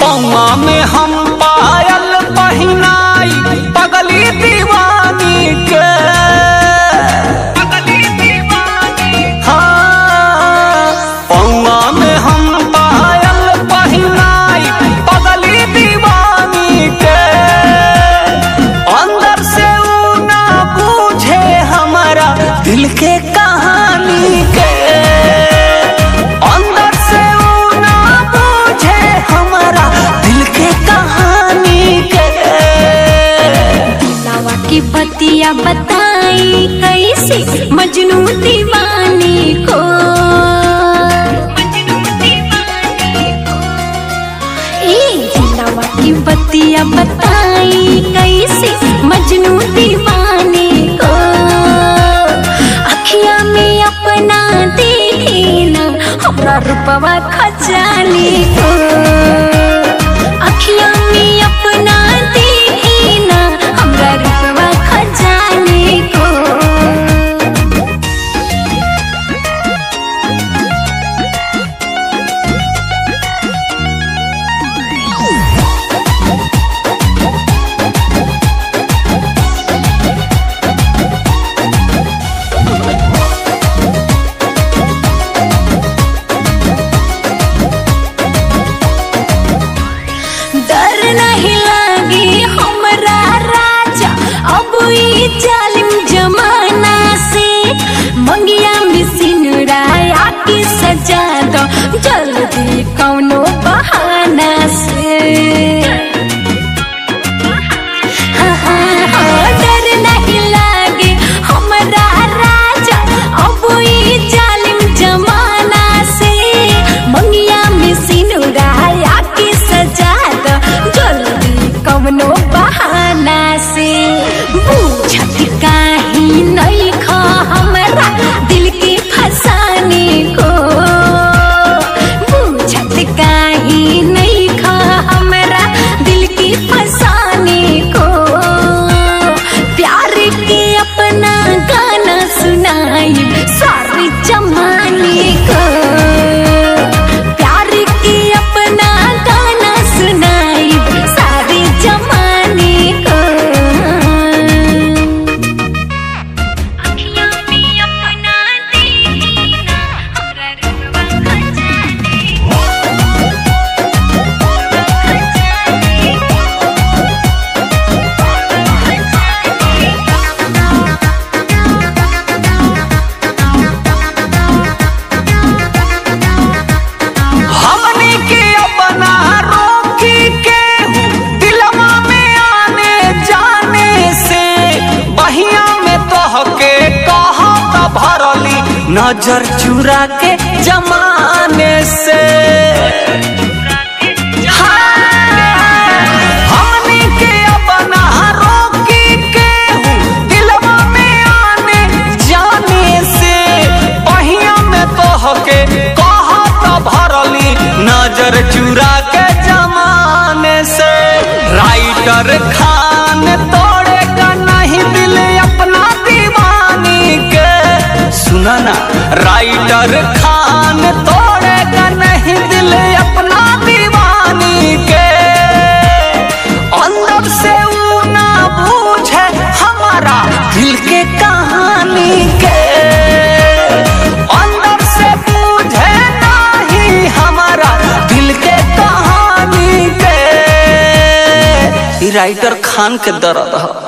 पौआ में हम पायल पहिनाई पगली दीवानी के, हाँ। पौआ में हम पायल पहिनाई पगली दीवानी के, अंदर से ऊ ना बूझे हमारा दिल के कहानी के, अंदर से ऊ ना बूझे हमारा दिल के कहानी के। दिलावा की बतिया बताई कैसे मजनू दीवाने को, ए दिलावा की बतिया बताई कैसे मजनू दीवाने को। अखिया में अपना देना हमरा रूपवा खजाने को, अखिया में अपना देना हमरा रूपवा खजाने को। डर नहीं लागे हमरा राजा अब ई जालिम जमाना से, मंगिया में सिनुराया के सजा दो जल्दी कौनो बहाना से। हाँ हाँ हाँ, डर नहीं लागे हमरा राजा अब ई जालिम जमाना से, मंगिया में सिनुराया के सजा दो जल्दी कौनो बहाना से। बूझत काहे नहीं खा हमरा दिल के फसाने को, बूझत काहे नहीं खा हमरा दिल के फसाने को। प्यार के अपना गाना सुनाई सारे जमाने को, प्यार के अपना गाना सुनाई सारे जमाने को। अखियाँ में अपना देना हमरा रूपवा खजाने को, हमनी के अपना रोकी के दिलवा में आने जाने से, बहिया में तोहके कहा त भरली नजर चुरा के जमाने से। हाँ, हमनी के अपना रोकी के दिलवा में आने जाने से, बहिया में तोहके कहा त भरली नजर चुरा के जमाने से। राइटर खान तोड़ेगा नहीं दिल अपना दीवानी के, सुना ना, राइटर खान तोड़ेगा नहीं दिल अपना दीवानी के, अंदर से ऊ ना बूझे हमारा दिल के कहानी के, अंदर से बूझे नहीं हमारा दिल के कहानी के। ई राइटर खान के दर्द है।